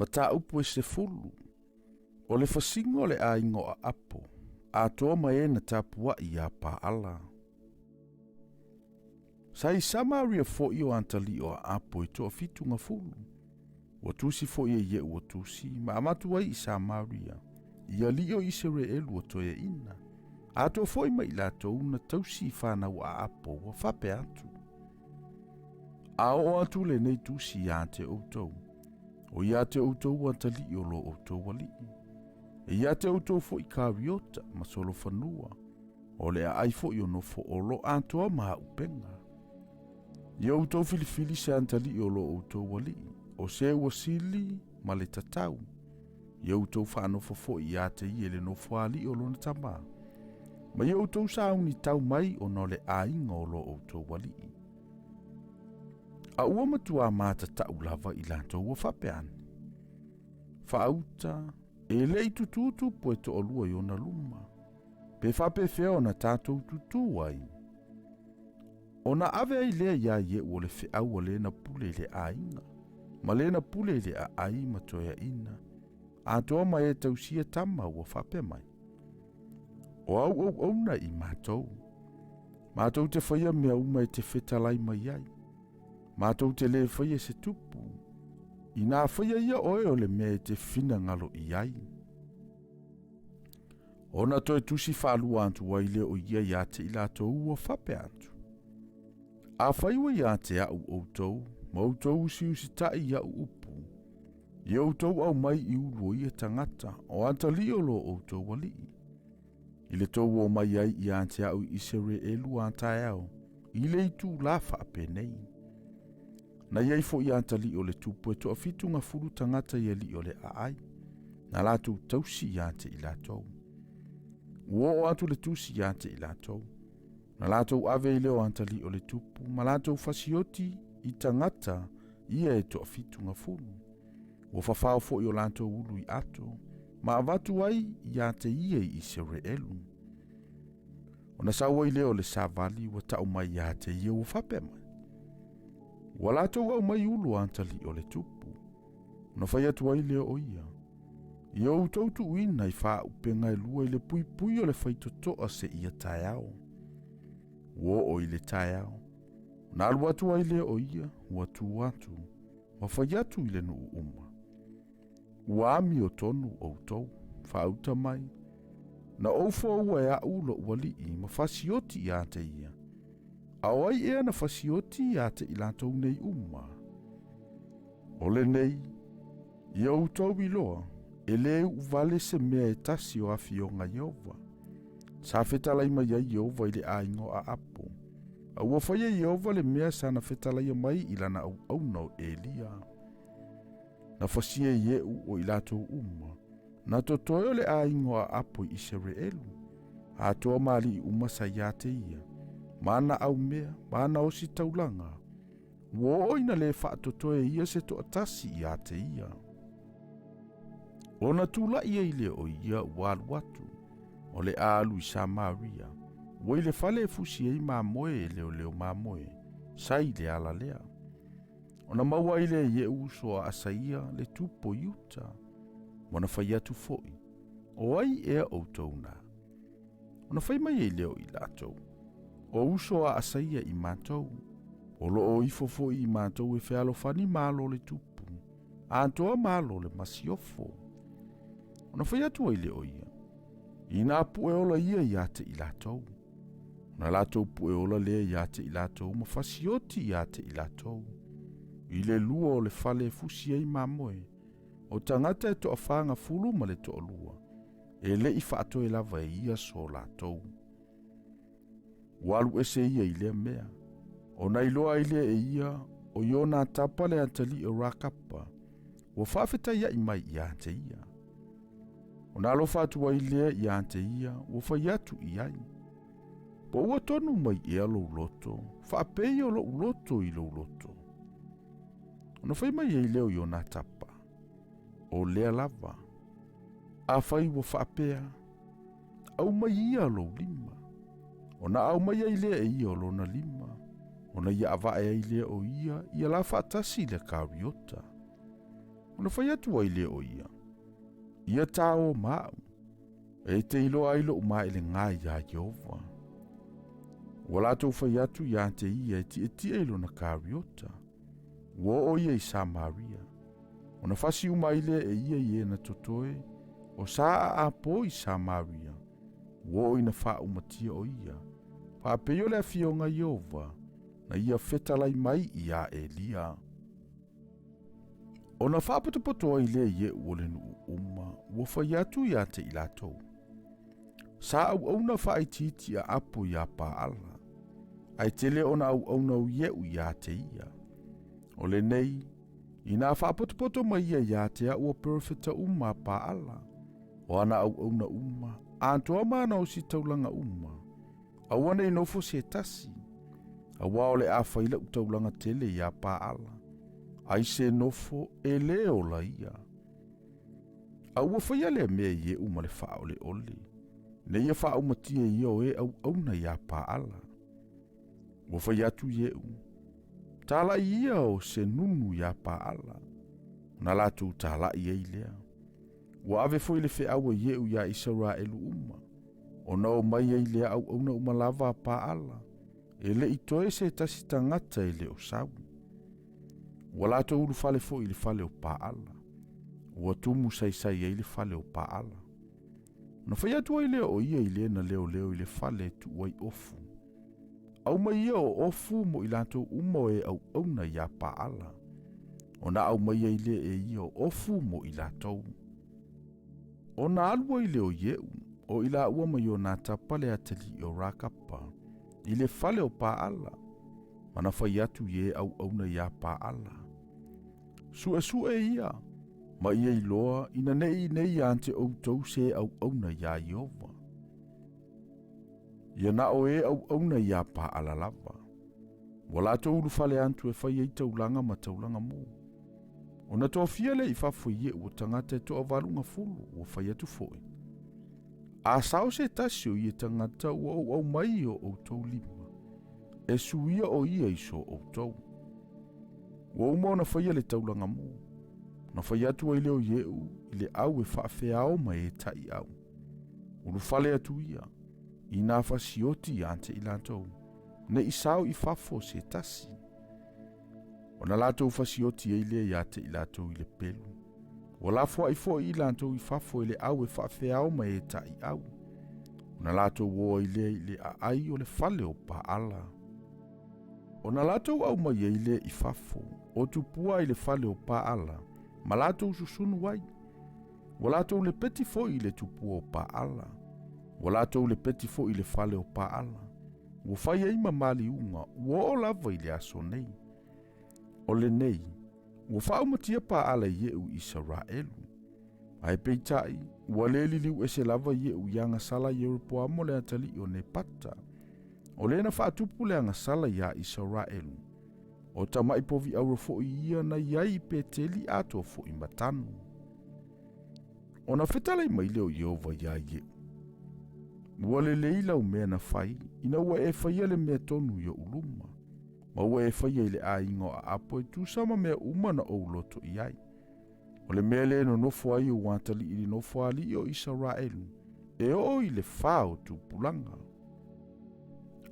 Mataupu e 10, o le fasiga o le aiga o Aapo, atoa ma e na tapuaʻi iā Paala. Sa i Samaria foʻi o atalii o Aapo e 70, ua tusi foʻi e Ieʻu ua tusi, ma avatu ai i Samaria, i alii o Iseraelu ua toeaina, atoa foʻi ma i latou na tausi i fanau a Aapo ua faapea atu. A oo atu lenei tusi iā te outou, o iā te outou atalii o lo outou alii. E iā te outou foʻi kariota ma solofanua, o le aai foʻi o nofo olo atoa ma aupenga. Ia outou filifili se atalii o lo outou alii, o se ua sili ma le tatau. Ia outou faanofo foʻi iā te ia i le nofo alii o lona tamā. Ma ia outou sauni tau mai ona o le aiga o lo outou alii. A ua matuā matataʻu lava i latou ua faapea ane. Faauta, e le i tutū tupu e toalua i ona luma. Pe faapefea ona tatou tutū ai. Ona ave ai lea iā Ieʻu o le feau a lena pule i le aiga, ma lena pule i le aai ma toeaina, atoa ma e tausia tama ua faapea mai. O au auauna i matou. Matou te faia mea uma e te fetalai mai ai. Matou te lē faia se tupu. Inā faia ia oe o le mea e te finagalo i ai. Ona toe tusi faalua atu ai lea o ia iā te i latou ua faapea atu. Afai ua iā te aʻu outou, ma outou usiusitaʻi iaʻu upu, ia outou aumai i ulu o ia tagata, o atalii o lo outou alii. I le tou omai ai iā te aʻu i Iseraelu a taeao, i le itulā faapenei. Na iai foʻi atalii o le tupu e 70 tagata i alii o le aai, na latou tausi iā te i latou. Ua oo atu le tusi iā te i latou. Na latou ave i lea o atalii o le tupu, ma latou fasioti i tagata ia e 70. Ua fafao foʻi o latou ulu i ato, ma avatu ai iā te ia i Iseraelu. Ona sau ai lea o le savali ua taʻu mai iā te ia ua faapea mai. Ua latou aumai ulu a atalii o le tupu. Ona fai atu ai lea o ia. Ia outou tuuina i faaupenga e lua i le puipui o le faitotoa seia taeao. Ua oo i le taeao. Ona alu atu ai lea o ia, ua tu atu, ma fai atu i le nuu uma. Ua amiotonu outou, faauta mai. Na ou foaua e aʻu loʻu alii ma fasioti iā te ia. A o ai ea na fasioti iā te i latou nei uma? O lenei, ia outou iloa, e lē uʻu wale se mea e tasi o afioga Ieova. Sa fetalai mai ai Ieova i le aiga o Aapo. A ua faia Ieova le mea sa na fetalaia mai i lana auauna o Elia. Na fasia e Ieʻu o i latou uma, na totoe o le aiga o Aapo i Iseraelu, atoa ma alii uma sa iā te ia, ma ana aumea, ma ana ositaulaga, ua oo ina lē faatotoe e ia se toatasi iā te ia. Ona tulaʻi ai lea o ia ua alu atu, o le a alu i Samaria, ua i le fale e fusi ai mamoe e leoleo mamoe, sa i le ala lea. Ona maua ai lea e Ieʻu uso a Asaia le tupu o Iuta, ma ona fai atu foʻi, O ai ea outou na? Ona fai mai ai lea o i latou, O uso a Asaia i matou, o loo ifo foʻi i matou e fealofani malo le tupu, atoa malo le masiofo. Ona fai atu ai lea o ia, Inā puʻe ola ia iā te i latou. Ona latou puʻe ola lea iā te i latou ma fasioti iā te i latou. I le lua o le fale e fusi ai mamoe, o tagata e 40 ma le 2, e leʻi faatoe lava e ia so latou. Ua alu ese ia i lea mea. Ona iloa ai lea e ia o Ionatapa le atalii o Rakapa, ua faafetaiaʻi mai iā te ia. Ona alofa atu ai lea iā te ia, ua fai atu i ai. Po ua tonu mai ea lou loto, faapei o loʻu loto i lou loto. Ona fai mai ai lea o Ionatapa, o lea lava. Afai ua faapea, aumai ia lou lima. Ona aumai ai lea e ia o lona lima, ona ia avae ai lea o ia ia la faatasi i le kariota. Ona fai atu ai lea o ia, Ia tāō ma au, e te iloa ai loʻu maelega iā Ieova. Ua latou fai atu iā te ia e tietie i lona kariota. Ua oo ia i Samaria. Ona fasi uma ai lea e ia i e na totoe, o sa a apo i Samaria, ua oo ina faaumatia o ia. Faapei o le afioga Ieova, na ia fetalai mai iā Elia. Ona faapotopoto ai lea Ie'u o le nuu uma, ua fai atu iā te i latou. Sa auauna faaitiiti a apo iā Paala, ae tele ona auauna o Ie'u iā te ia. O lenei, inā faapotopoto mai ia iā te a'u o perofeta uma a Paala, o ana auauna uma, atoa ma ana ositaulaga uma, Aua nei nofo se tasi, auā o le a fai la'u taulaga tele iā Paala, ai se nofo e lē ola ia. A ua faia lea mea Ie'u ma le faaoleole, ina ia faaumatia ia o e auauna iā Paala. Ua fai atu Ie'u, Tala'i ia o se nunu iā Paala, ona latou tala'i ai lea. Ua ave foi le feau a Ie'u iā Isaraelu uma, ona o mai ai lea auauna uma lava a Paala, e le i toe se tasi tagata e le o sau. Ua latou ulufale foi i le fale o Paala, ua tumu saisai ai le fale o Paala. Ona fai atu ai lea o ia i le na leoleo i le fale e tuu ai ofu. Aumai ia o ofu mo i latou uma o e auauna iā Paala. Ona aumai ai lea e ia o ofu mo i latou. Ona alu ai lea o Ie'u, o i laua ma Ionatapa le atalii o Rakapa, i le fale o Paala, ma na fai atu i e auauna iā Paala. Suʻesuʻe ia, ma ia iloa ina ne i nei iā te ʻoutou se auauna iā Ieova. Ia na o e auauna iā Paala lava. Ua latou ulufale atu e fai ai taulaga ma taulaga mo. Ona tofia lea i fafo i Ie'u o tagata e toavaluga fulu, ua fai atu foi. A sao se tasi o ia tagata ua ou aumai i o outou lima, e suia o ia i so outou. Ua uma ona faia le taulaga mo. Na fai atu ai lea o Ie'u i le au e faafeao ma e ta'iau. Ulufale atu ia, i nā fasioti iā te i latou, ne i sao i fafo se tasi. Ona latou fasioti ai lea iā te i latou i le pelu. Ua lafoa'i foi i latou i fafo e le au e faafeao ma e ta'iau. Ona latou o ai lea i le aai o le fale o Paala. Ona latou aumai ai lea i fafo, o tupua i le fale o Paala, ma latou susunu ai. Ua latou lepeti foi i le tupua o Paala. Ua latou lepeti foi i le fale o Paala. Ua fai ai ma maliuga, ua oo lava i le aso nei. O lenei, ua faaumatia Paala i Ie'u i Isaraelu. Ae peita'i, ua lē liliu ese lava Ie'u i agasala Ieropoamo le atalii o Nepata. O lē na faatupu le agasala iā Isaraelu. O tama'i povi'auro foi ia na i ai i Peteli atoa foi ma Tanu. Ona fetalai mai lea o Ieova iā Ie'u, Ua lelei lau mea na fai, ina ua e faia le mea tonu i oʻu luma, ma ua e faia i le aiga o Aapo e tusa ma mea uma na ou loto i ai. O le mea lea e nonofo ai ou atalii i le nofoalii o Isaraelu, e oo i le fa o tupulaga.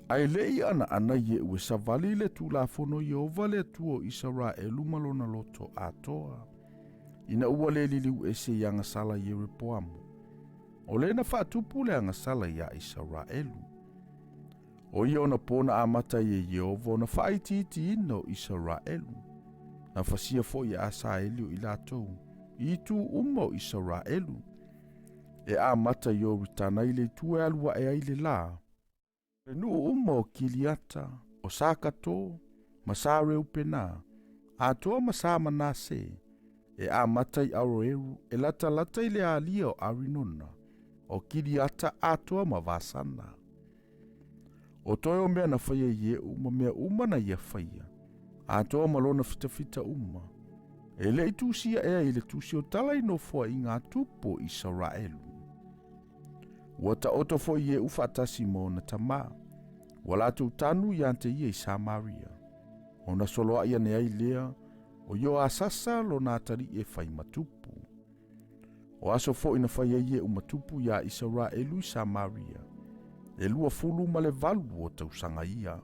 Ae le i anaana Ie'u e savali i le tulafono Ieova le Atua o Isaraelu ma lona loto atoa, ina ua le liliu ese i agasala Ierepoamo, o lē na faatupu le agasala iā Isaraelu. O ia ona pō na amata ai e Ieova ona faaitiitiina o Isaraelu, na fasia foi e Asaeli o i latou i itu uma o Isaraelu, e amata i Ioritana i le itu e alu aʻe ai le lā, le nuu uma o Kiliata, o Sakato, ma Sa Reupena, atoa ma Sa Manase, e amata i Aroeru e latalata i le alia o Arinona, o Kiliata atoa ma Vasana. O toe o mea na faia Ie'u ma mea uma na ia faia, atoa ma lona fitafita uma, e le i tusia ea i le tusi o tala i nofoaiga a tupu o Isaraelu. Ua taoto foi Ie'u faatasi ma ona tamā, ua latou tanu iā te ia i Samaria. Ona soloa'i ane ai lea O Ioasasa lona atalii e fai ma tupu. O aso foi na fai ai Ie'u ma tupu iā Isaraelu i Samaria, e 28 o tausaga ia.